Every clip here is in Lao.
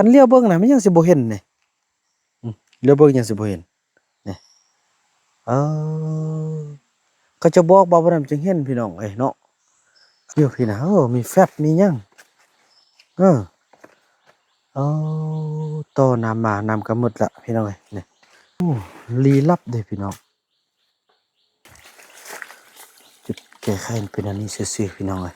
ຄັນຫຼຽວເບິ່ງນະ ມັນຍັງຊິບໍ່ເຫັນນີ້. ອືມ ຫຼຽວເບິ່ງຍັງຊິບໍ່ເຫັນນີ້. ເອີ ເຂົາເຈົ້າບອກບ່າວບຸນນຳຈຶ່ງເຫັນ ພີ່ນ້ອງເອີຍເນາະ. ຢູ່ພີ້ນະ ໂອ້ ມີແຟັບມີຫຍັງ. ເອີ ໂອ້ ຕໍ່ນ້ຳມາ ນ້ຳກໍໝົດລະ ພີ່ນ້ອງເອີຍ. ນີ້ ໂອ້ ລີ້ລັບເດ້ ພີ່ນ້ອງ. ຈຸດແກ້ໄຂເປັນອັນນີ້ຊື່ໆ ພີ່ນ້ອງເອີຍ.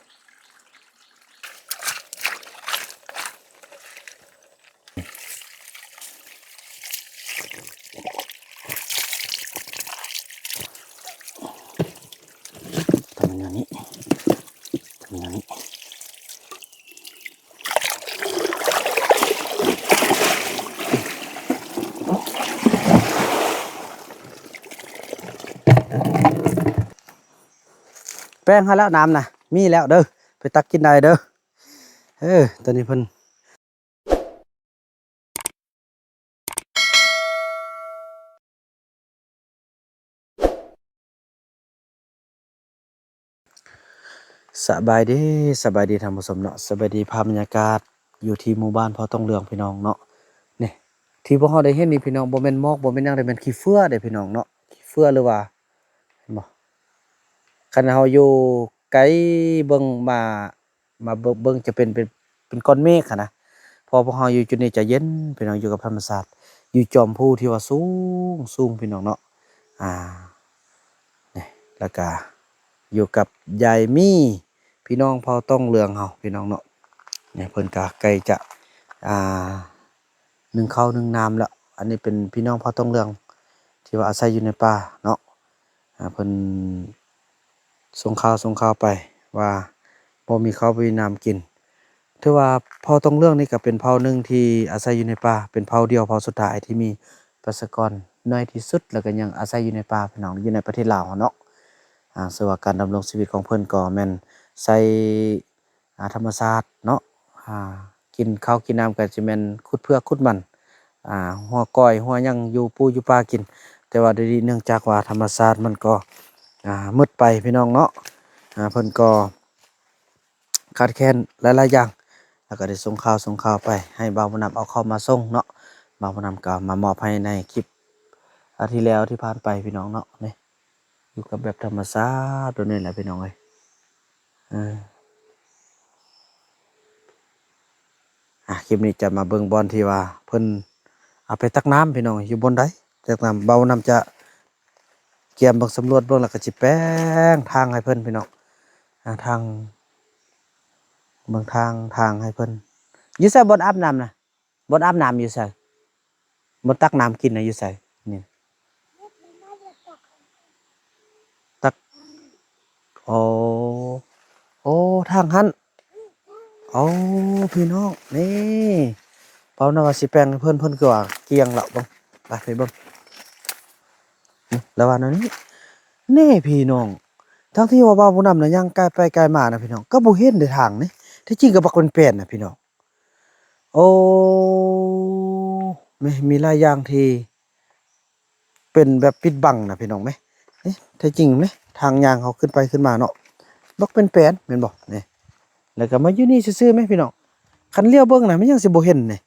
ຕ້ອງແມ່ນແນວນີ້ ຕ້ອງແມ່ນແນວນີ້. ແປ້ງຫັ້ນແລ້ວ ນ້ຳນະ ມີແລ້ວເດີ ໄປຕັກກິນໄດ້ເດີ. ເອີ ຕອນນີ້ເພິ່ນ ສະບາຍດີ ສະບາຍດີທ່ານຜູ້ຊົມເນາະ. ສະບາຍດີ ພາບບັນຍາກາດຢູ່ທີ່ໝູ່ບ້ານເຜົ່າຕ້ອງເຫຼືອງ ພີ່ນ້ອງເນາະ. ນີ້ ທີ່ພວກເຮົາໄດ້ເຫັນນີ້ ພີ່ນ້ອງ ບໍ່ແມ່ນໝອກ ບໍ່ແມ່ນຫຍັງເດ້ ແມ່ນຂີ້ເຝື້ອເດ້ ພີ່ນ້ອງເນາະ. ຂີ້ເຝື້ອ ຫຼືວ່າ ເຫັນບໍ່ ຄັນເຮົາຢູ່ໄກເບິ່ງມາ ມາເບິ່ງ ເບິ່ງຈະເປັນ ເປັນ ເປັນກ້ອນເມກຫັ້ນນະ. ເພາະພວກເຮົາຢູ່ຈຸດນີ້ຈະເຢັນ ພີ່ນ້ອງ ຢູ່ກັບທຳມະຊາດ ຢູ່ຈອມພູທີ່ວ່າສູງ ສູງ ພີ່ນ້ອງເນາະ. ອ່າ ນີ້ ແລ້ວກະຢູ່ກັບຍາຍມີ ພີ່ນ້ອງເຜົ່າຕ້ອງເຫຼືອງເຮົາ ພີ່ນ້ອງເນາະ. ນີ້ເພິ່ນກະໃກ້ຈະ ອ່າ ໜຶ້ງເຂົ້າໜຶ້ງນ້ຳແລ້ວ. ອັນນີ້ເປັນພີ່ນ້ອງເຜົ່າຕ້ອງເຫຼືອງທີ່ວ່າອາໄສຢູ່ໃນປ່າເນາະ. ອ່າ ເພິ່ນສົ່ງຂ່າວ ສົ່ງຂ່າວໄປວ່າບໍ່ມີເຂົ້າບໍ່ມີນ້ຳກິນ. ຖືວ່າເຜົ່າຕ້ອງເຫຼືອງນີ້ກໍເປັນເຜົ່າໜຶ່ງທີ່ອາໄສຢູ່ໃນປ່າ ເປັນເຜົ່າດຽວ ເຜົ່າສຸດທ້າຍທີ່ມີປະຊາກອນໜ້ອຍທີ່ສຸດ ແລ້ວກໍຍັງອາໄສຢູ່ໃນປ່າ ພີ່ນ້ອງ ຢູ່ໃນປະເທດລາວເຮົາເນາະ. ອ່າ ເຊິ່ງວ່າການດຳລົງຊີວິດຂອງເພິ່ນກໍແມ່ນໃຊ້ ອ່າ ທຳມະຊາດເນາະ. ອ່າ ກິນເຂົ້າກິນນ້ຳກໍຊິແມ່ນຂຸດເຜືອກຂຸດມັນ ອ່າ ຫົວກ້ອຍຫົວຫຍັງຢູ່ປູຢູ່ປ່າກິນ. ແຕ່ວ່າດຽວນີ້ເນື່ອງຈາກວ່າທຳມະຊາດມັນກໍ ອ່າ ໝົດໄປ ພີ່ນ້ອງເນາະ. ອ່າ ເພິ່ນກໍຂາດແຄນຫຼາຍໆຢ່າງ ແລ້ວກໍໄດ້ສົ່ງຂ່າວ ສົ່ງຂ່າວໄປໃຫ້ບ່າວບຸນນຳເອົາເຂົ້າມາສົ່ງເນາະ. ບ່າວບຸນນຳກໍມາມອບໃຫ້ໃນຄລິບ ອາ ທີ່ແລ້ວທີ່ຜ່ານໄປ ພີ່ນ້ອງເນາະ. ນີ້ ຢູ່ກັບແບບທຳມະຊາດໂດຍນີ້ແຫຼະ ພີ່ນ້ອງເອີຍ. ເອີ ອ່າ ຄລິບນີ້ຈະມາເບິ່ງບ່ອນທີ່ວ່າເພິ່ນເອົາໄປຕັກນ້ຳ ພີ່ນ້ອງ ຢູ່ບ່ອນໃດ ຕັກນ້ຳ. ບ່າວບຸນນຳຈະກຽມເບິ່ງ ສຳຫຼວດເບິ່ງ ແລ້ວກໍຊິແປງທາງໃຫ້ເພິ່ນ ພີ່ນ້ອງ. ອ່າ ທາງ ເບິ່ງທາງ ທາງໃຫ້ເພິ່ນ. ຢູ່ໃສບ່ອນອາບນ້ຳນະ? ບ່ອນອາບນ້ຳຢູ່ໃສ? ບ່ອນຕັກນ້ຳກິນນະຢູ່ໃສ? ນີ້ ຕັກ ໂອ້ ໂອ້ ທາງຫັ້ນ. ໂອ້ ພີ່ນ້ອງ ນີ້ ເປົານະວ່າຊິແປງໃຫ້ເພິ່ນ ເພິ່ນຄືວ່າກ້ຽງແລ້ວ. ເບິ່ງ ໄປ ໄປເບິ່ງ. ນີ້ ລະວ່າແນວນີ້ ນີ້ ພີ່ນ້ອງ ທັງທີ່ວ່າບ່າວບຸນນຳນະຍ່າງກາຍໄປກາຍມານະ ພີ່ນ້ອງ ກໍບໍ່ເຫັນເດ້ທາງນີ້. ແທ້ຈິງກໍບັກແປນໆນະ ພີ່ນ້ອງ. ໂອ້ ແມ່ ມີຫຼາຍຢ່າງທີ່ເປັນແບບປິດບັງນະ ພີ່ນ້ອງແມ່. ນີ້ ແທ້ຈິງນີ້ ທາງຍ່າງເຮົາຂຶ້ນໄປຂຶ້ນມາເນາະ ບັກແປນໆ ແມ່ນບໍ່? ນີ້ ແລ້ວກໍມາຢູ່ນີ້ຊື່ໆແມ່ ພີ່ນ້ອງ. ຄັນຫຼຽວເບິ່ງນະ ມັນຍັງຊິບໍ່ເຫັນນີ້.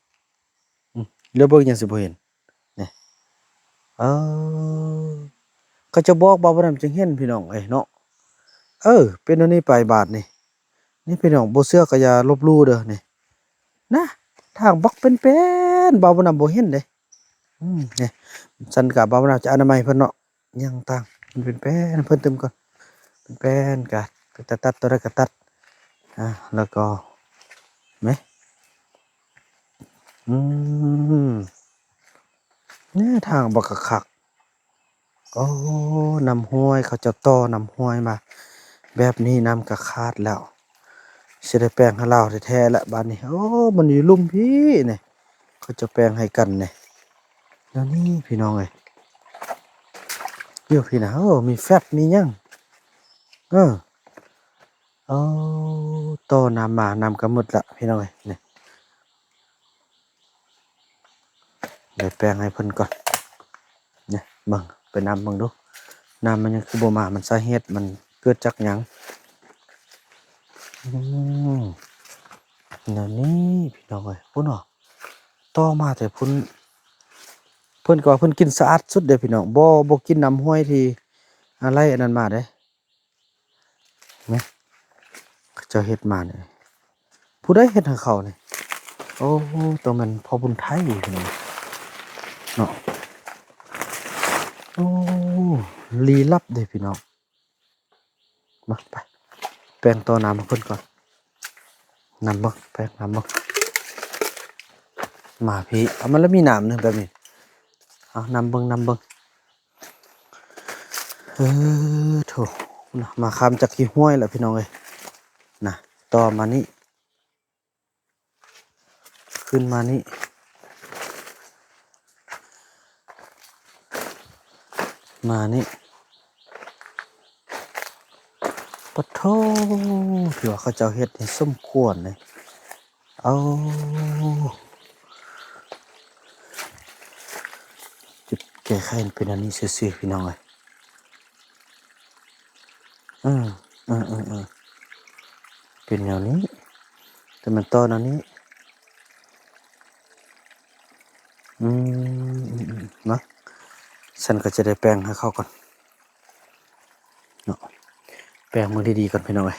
ອືມ ຫຼຽວເບິ່ງຍັງຊິບໍ່ເຫັນ. ນີ້ ເອີ ເຂົາເຈົ້າບອກບ່າວບຸນນຳຈຶ່ງເຫັນ ພີ່ນ້ອງເອີຍເນາະ. ເອີ ເປັນແນວນີ້ໄປບາດນີ້. ນີ້ ພີ່ນ້ອງ ບໍ່ເຊື່ອກໍຢ່າລົບຫຼູ່ເດີ. ນີ້ນະ ທາງບັກແປນໆ ບ່າວບຸນນຳບໍ່ເຫັນເດ້. ອືມ ນີ້ ຊັ້ນກະບ່າວບຸນນຳຈະອະນາໄມເພິ່ນເນາະ. ຫຍັງຕ່າງ ມັນເປັນແປນ ເພິ່ນຕື່ມກ່ອນ ເປັນແປນກະ ກະຕັດ ຕົວໃດກະຕັດ. ອ່າ ແລ້ວກໍ ແມ່ ອືມ ແນ່ ທາງບັກຄັກໆ. ໂອ້ ນ້ຳຫ້ວຍ ເຂົາເຈົ້າຕໍ່ນ້ຳຫ້ວຍມາແບບນີ້ ນ້ຳກະຂາດແລ້ວ. ຊິໄດ້ແປງໃຫ້ລາວແທ້ໆແຫຼະບາດນີ້. ໂອ້ ມັນຢູ່ລຸ່ມພີ້ນີ້ ເຂົາເຈົ້າແປງໃຫ້ກັນນີ້. ແນວນີ້ ພີ່ນ້ອງເອີຍ ຢູ່ພີ້ນະ. ໂອ້ ມີແຟັບມີຫຍັງ. ເອີ ເອົາ ຕໍ່ນ້ຳມາ ນ້ຳກໍໝົດລະ ພີ່ນ້ອງເອີຍ. ນີ້ ໄດ້ແປງໃຫ້ເພິ່ນກ່ອນ. ນີ້ ເບິ່ງ ໄປນຳເບິ່ງດູ ນ້ຳມັນຍັງຄືບໍ່ມາ ມັນສາເຫດມັນເກີດຈາກຫຍັງ? ອືມ ແນວນີ້ ພີ່ນ້ອງເອີຍ ພຸ້ນເນາະ. ຕໍ່ມາແຕ່ພຸ້ນ ເພິ່ນກໍວ່າເພິ່ນກິນສະອາດສຸດເດ້ພີ່ນ້ອງ ບໍ່ ບໍ່ກິນນ້ຳຫ້ວຍທີ່ ອາ ໄຫຼອັນນັ້ນມາເດ້. ນີ້ ເຂົາເຈົ້າເຮັດມານີ້ ຜູ້ໃດເຮັດໃຫ້ເຂົານີ້? ໂອ້ ຕ້ອງແມ່ນພໍ່ບຸນໄທເນາະ. ໂອ້ ລີ້ລັບເດ້ພີ່ນ້ອງ. ມາ ໄປ ແປງຕໍ່ນ້ຳໃຫ້ເພິ່ນກ່ອນ. ນຳເບິ່ງ ແປງນຳເບິ່ງ. ມາພີ້ ເອົາ ມັນລະມີນ້ຳເນາະແບບນີ້. ເອົາ ນຳເບິ່ງ ນຳເບິ່ງ. ເອີ ໂທ້ ນະ ມາຂ້າມຈາກຂີ້ຫ້ວຍລະພີ່ນ້ອງເອີຍ. ນະ ຕໍ່ມານີ້ ຂຶ້ນມານີ້ ມານີ້. ປະໂທ້ ຖືວ່າເຂົາເຈົ້າເຮັດນີ້ສົມຄວນເລີຍ. ເອົາ ຈຸດແກ້ໄຂເປັນອັນນີ້ຊື່ໆ ພີ່ນ້ອງເອີຍ. ເອີ ເອີ ເອີ ເອີ ເປັນແນວນີ້ ແຕ່ມັນຕໍ່ແນວນີ້. ອືມ ເນາະ ຊັ້ນກໍຈະໄດ້ແປງໃຫ້ເຂົາກ່ອນເນາະ ແປງເບິ່ງດີໆກ່ອນ ພີ່ນ້ອງເອີຍ.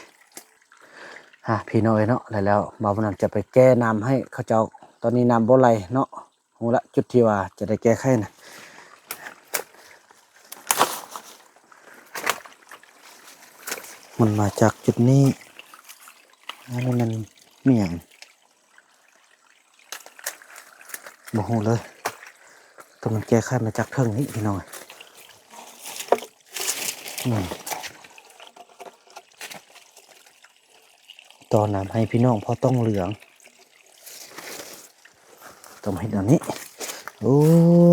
ອ່າ ພີ່ນ້ອງເອີຍເນາະ ແລ້ວ ແລ້ວບ່າວບຸນນຳຈະໄປແກ່ນ້ຳໃຫ້ເຂົາເຈົ້າ. ຕອນນີ້ນ້ຳບໍ່ໄຫຼເນາະ. ຮູ້ລະ ຈຸດທີ່ວ່າຈະໄດ້ແກ້ໄຂນະ ມັນມາຈາກຈຸດນີ້. ອັນນີ້ມັນມີຫຍັງ ບໍ່ຮູ້ເລີຍ ແຕ່ມັນແກ້ໄຂມາຈາກເທິງນີ້ ພີ່ນ້ອງ. ອືມ ຕໍ່ນ້ຳໃຫ້ພີ່ນ້ອງພໍຕ້ອງເຫຼືອງ. ຕ້ອງເຮັດອັນນີ້. ໂອ້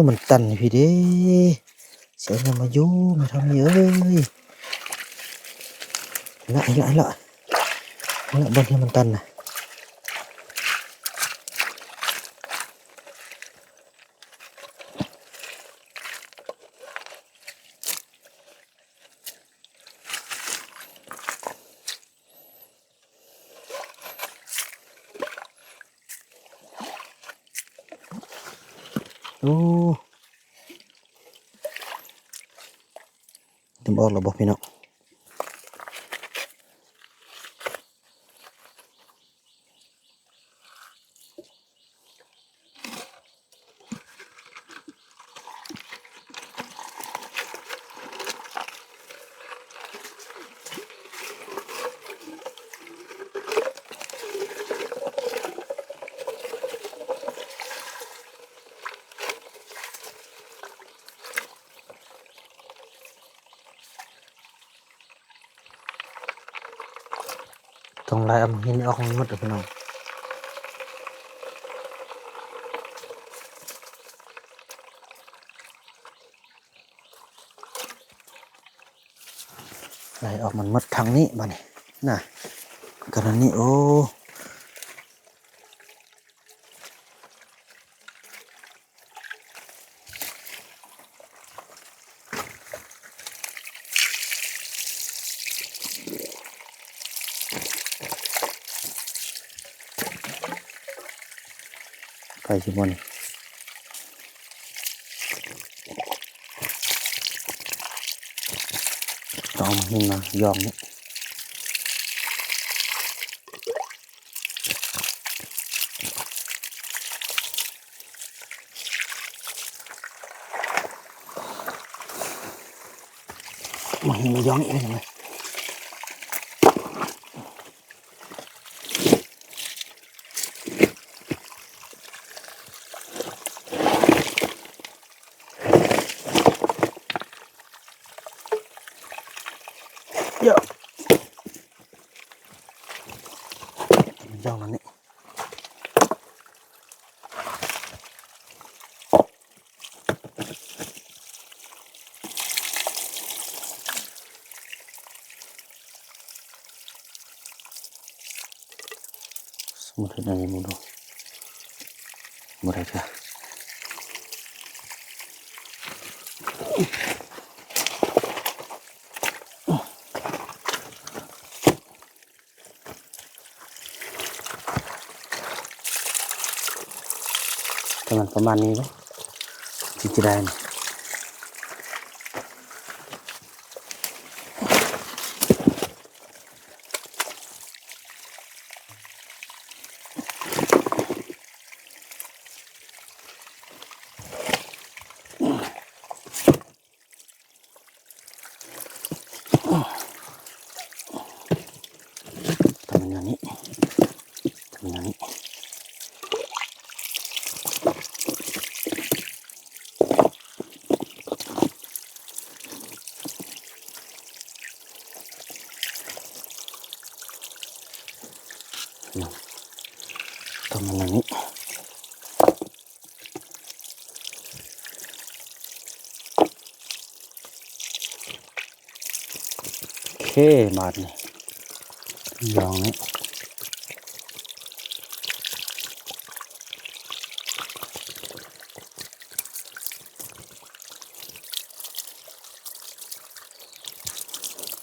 ມັນຕັນພີ້ເດ້. ໃສ່ນ້ຳມາຢູ່ ແມ່ທອງມີເອີຍ. ເຫັນລະ ເຫັນລະ ເຫັນລະ ເຫັນລະ ບ່ອນທີ່ມັນຕັນນະ. ໂອ້ ເລີ່ມອອກແລ້ວບໍ່ພີ່ນ້ອງ? ຕ້ອງໄລ່ເອົາຫີນອອກໃຫ້ໝົດເດີພີ່ນ້ອງ. ໄລ່ອອກມັນໝົດທາງນີ້ບາດນີ້ນະ ກະນັ້ນນີ້. ໂອ້ ໄປຊິບ່ອນ ຕ້ອງເອົາມາຫີນມາຢອງນີ້. ມາຫີນມາຢອງອີກແລ້ວ. ເຍາະ ມັນຍ່ອງນັ້ນນີ້ ສົມມຸດເຮັດອັນນີ້ເບິ່ງດູ ບໍ່ໄດ້ເທື່ອ. ໂ ມັນປະມານນີ້ເດ້ ທີ່ຈະໄດ້ນີ້. ຕ້ອງແນວນີ້ ຕ້ອງແນວນີ້ ຕ້ອງແນວນີ້. ໂອເຄ ບາດນີ້ ລອງນີ້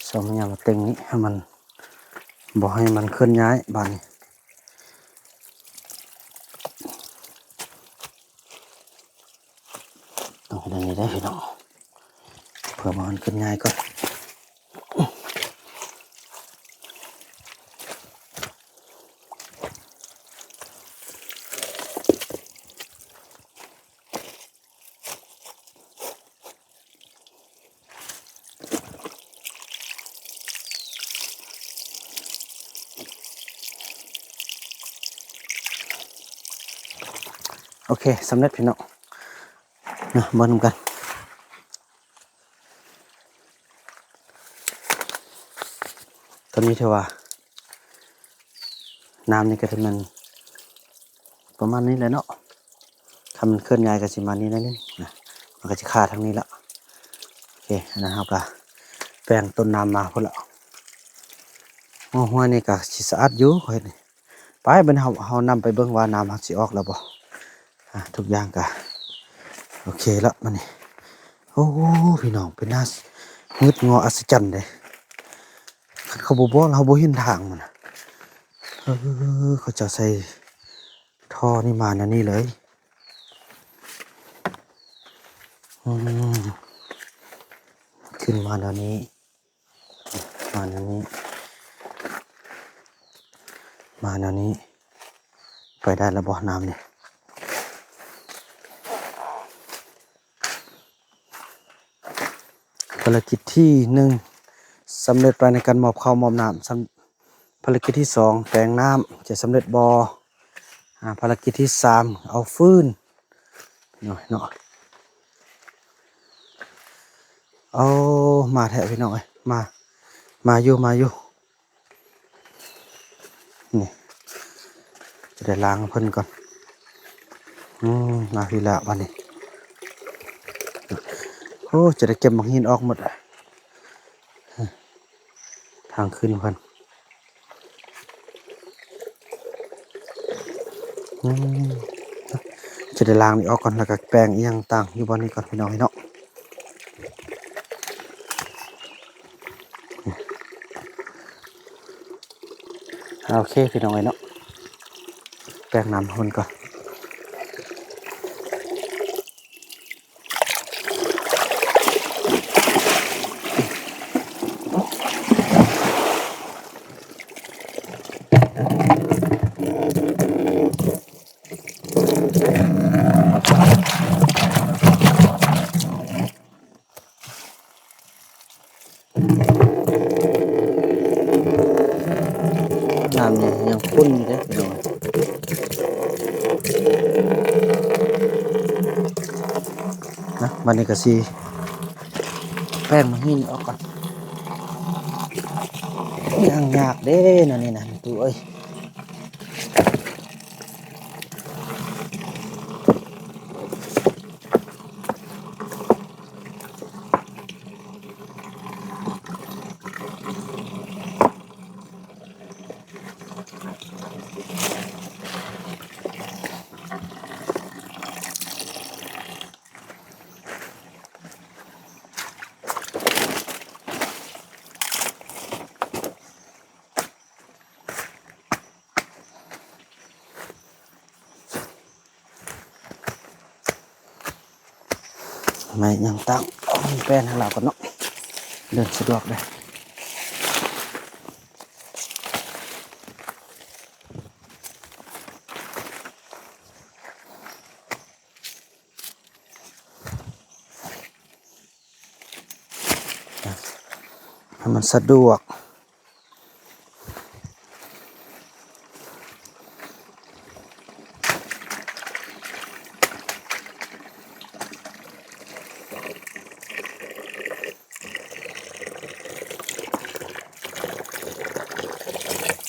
ສອງຍາມາເຕັງນີ້ ໃຫ້ມັນ ບໍ່ໃຫ້ມັນເຄື່ອນຍ້າຍ ບາດນີ້ ຕ້ອງເຮັດແນວນີ້ເດີພີ່ນ້ອງ ເພື່ອບໍ່ໃຫ້ມັນເຄື່ອນຍ້າຍກ່ອນ. ໂອເຄ ສຳເລັດພີ່ນ້ອງ ນະ ເບິ່ງນຳກັນ. ຕອນນີ້ຖືວ່ານ້ຳນີ້ກໍຈະແມ່ນປະມານນີ້ແຫຼະເນາະ ຄັນມັນເຄື່ອນຍ້າຍກໍຊິມານີ້ໜ້ອຍໜຶ່ງນະ ມັນກໍຈະຄາທາງນີ້ລະ. ໂອເຄ ອັນນັ້ນເຮົາກໍແປງຕົ້ນນ້ຳມາພຸ້ນລະ. ໂອ້ ຫ້ວຍນີ້ກໍຊິສະອາດຢູ່ ຂ້ອຍເຫັນນີ້. ໄປ ບັດນີ້ເຮົາ ເຮົານຳໄປເບິ່ງວ່ານ້ຳເຮົາຊິອອກແລ້ວບໍ່. ອາ ທຸກຢ່າງກະໂອເຄລະບັດນີ້. ໂອ້ ພີ່ນ້ອງ ເປັນໜ້າງຶດງໍອັດສະຈັນເດ້ ຄັນເຂົາບໍ່ບອກ ເຮົາບໍ່ເຫັນທາງມັນນະ. ເອີ ເຂົາເຈົ້າໃສ່ທໍ່ນີ້ມາແນວນີ້ເລີຍ. ອືມ ຂຶ້ນມາແນວນີ້. ມາແນວນີ້ ມາແນວນີ້ ໄປໄດ້ແລ້ວບໍ່ນ້ຳນີ້? ພາລະກິດທີໜຶ່ງ ສຳເລັດໄປໃນການມອບເຂົ້າມອບນ້ຳ. ສຳ ພາລະກິດທີສອງ ແປງນ້ຳ ຈະສຳເລັດບໍ່? ອາ ພາລະກິດທີສາມ ເອົາຟືນ ເນາະ ເນາະ. ໂອ້ ມາແທ້ພີ່ນ້ອງເອີຍ ມາ ມາຢູ່ ມາຢູ່. ນີ້ ຈະໄດ້ລ້າງເພິ່ນກ່ອນ. ອືມ ມາພີ້ແລ້ວບັດນີ້. ໂອ້ ຈະໄດ້ເກັບໝາກຫີນອອກໝົດ ທາງຂຶ້ນເພິ່ນ. ອືມ ຈະໄດ້ລ້າງນີ້ອອກກ່ອນ ແລ້ວກໍແປງອີ່ຫຍັງຕ່າງຢູ່ບ່ອນນີ້ກ່ອນ ພີ່ນ້ອງເອີຍເນາະ. ໂອເຄ ພີ່ນ້ອງເອີຍເນາະ ແປງນ້ຳເພິ່ນກ່ອນ. ນ້ຳນີ້ຍັງຂຸ່ນຢູ່ເດ້ພີ່ນ້ອງ. ນະ ບັດນີ້ກໍຊິແປງມາຫີນອອກກ່ອນ. ຍ່າງຍາກເດ້ແນວນີ້ນະ ຕູ້ເອີຍ. ໄມ້ຫຍັງຕັ້ງ ແປ້ນໃຫ້ລາວກ່ອນເນາະ ເດີນສະດວກເດ້. ໃຫ້ມັນສະດວກ.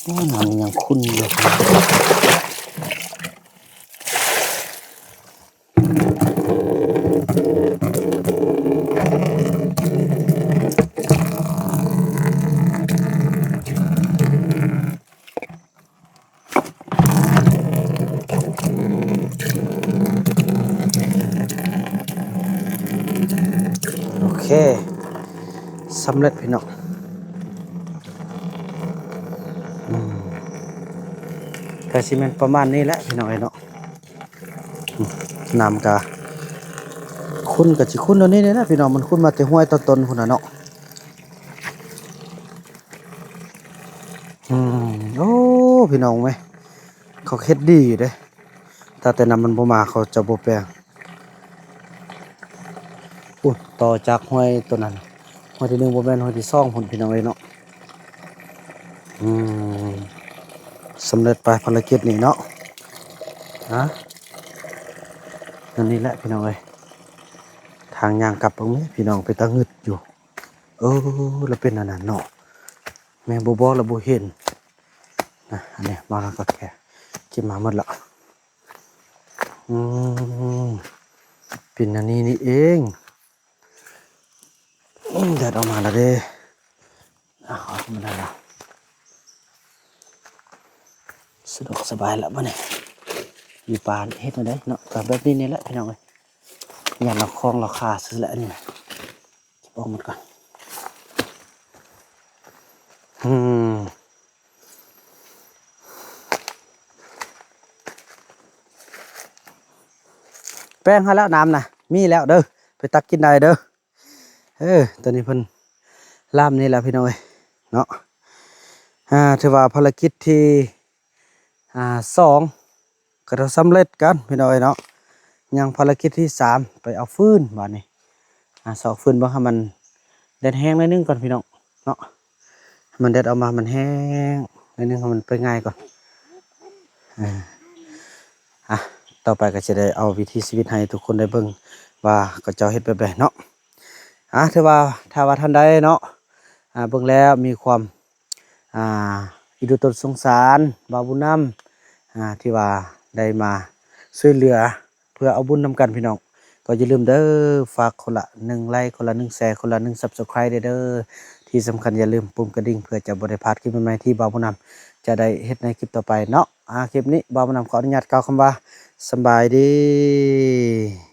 ໂອ້ຍ ນ້ຳຍັງຂຸ່ນຢູ່. ໂອເຄ ສຳເລັດພີ່ນ້ອງ. ອືມ ກະຊິແມ່ນປະມານນີ້ແຫຼະພີ່ນ້ອງເອີຍເນາະ. ອືມ ນ້ຳກະຂຸ່ນ ກະຊິຂຸ່ນແນວນີ້ແຫຼະພີ່ນ້ອງ ມັນຂຸ່ນມາແຕ່ຫ້ວຍຕອນຕົ້ນພຸ້ນນະເນາະ. ອືມ ໂອ້ ພີ່ນ້ອງເອີຍ ເຂົາເຮັດດີຢູ່ເດ້ ຖ້າແຕ່ນ້ຳມັນບໍ່ມາ ເຂົາຈະບໍ່ແປງ. ອຸ້ຍ ຕໍ່ຈາກຫ້ວຍໂຕນັ້ນ ຫ້ວຍທີໜຶ່ງ ບໍ່ແມ່ນ ຫ້ວຍທີສອງພຸ້ນ ພີ່ນ້ອງເອີຍເນາະ. ອືມ ສຳເລັດໄປພາລະກິດນີ້ເນາະ. ຮະ ອັນນີ້ແຫຼະພີ່ນ້ອງເອີຍ ທາງຍ່າງກັບເບິ່ງແມ້ ພີ່ນ້ອງ ເປັນຕາງຶດຢູ່. ເອີ ລະເປັນອັນນັ້ນເນາະ ແມ່ນບໍ່ບອກລະບໍ່ເຫັນນະ. ອັນນີ້ມາແລ້ວກໍແຄ່ເກັບມາໝົດລະ. ອືມ ເປັນອັນນີ້ນີ້ເອງ. ອືມ ແດດອອກມາແລ້ວເດ້. ອ້າວ ອອກມາແລ້ວ ສະດວກສະບາຍລະບາດນີ້. ຢູ່ປ່າເຮັດແນວໃດເນາະ ກໍແບບນີ້ນີ້ແຫຼະພີ່ນ້ອງເອີຍ. ຢ້ານລາວຄອງລາວຄາຊື່ແຫຼະອັນນີ້ນະ. ເກັບອອກໝົດກ່ອນ. ອືມ ແປ້ງໃຫ້ແລ້ວ ນ້ຳນະມີແລ້ວເດີ ໄປຕັກກິນໄດ້ເດີ. ເອີ ຕອນນີ້ເພິ່ນລາມນີ້ແຫຼະພີ່ນ້ອງເອີຍເນາະ. ອ່າ ຖືວ່າພາລະກິດທີ ອ່າ ສອງ ກໍຖືສຳເລັດກັນພີ່ນ້ອງເອີຍເນາະ. ຍັງພາລະກິດທີສາມ ໄປເອົາຟືນບາດນີ້. ອ່າ ຊອກຟືນເບິ່ງໃຫ້ມັນແດດແຮງໜ້ອຍໜຶ່ງກ່ອນພີ່ນ້ອງເນາະ ໃຫ້ມັນແດດອອກມາ ໃຫ້ມັນແຫ້ງໜ້ອຍໜຶ່ງ ໃຫ້ມັນໄປງ່າຍກ່ອນ. ເອີ ອ່ະ ຕໍ່ໄປກໍຈະໄດ້ເອົາວິຖີຊີວິດໃຫ້ທຸກຄົນໄດ້ເບິ່ງວ່າເຂົາເຈົ້າເຮັດແບບໃດເນາະ. ອ່າ ຖືວ່າ ຖ້າວ່າທ່ານໃດເນາະ ອ່າ ເບິ່ງແລ້ວມີຄວາມ ອ່າ ອີດູຕົນສົງສານບ່າວບຸນນຳ ອ່າ ທີ່ວ່າໄດ້ມາຊ່ວຍເຫຼືອເພື່ອເອົາບຸນນຳກັນພີ່ນ້ອງ ກໍຢ່າລືມເດີ ຝາກຄົນລະໜຶ່ງໄລຄ໌ ຄົນລະໜຶ່ງແຊ ຄົນລະໜຶ່ງຊັບສະໄຄຣບ໌ເດີ. ທີ່ສຳຄັນຢ່າລືມປຸ່ມກະດິ່ງ ເພື່ອຈະບໍ່ໄດ້ພາດຄລິບໃໝ່ໆ ທີ່ບ່າວບຸນນຳຈະໄດ້ເຮັດໃນຄລິບຕໍ່ໄປເນາະ. ອ່າ ຄລິບນີ້ບ່າວບຸນນຳຂໍອະນຸຍາດກ່າວຄຳວ່າ ສະບາຍດີ.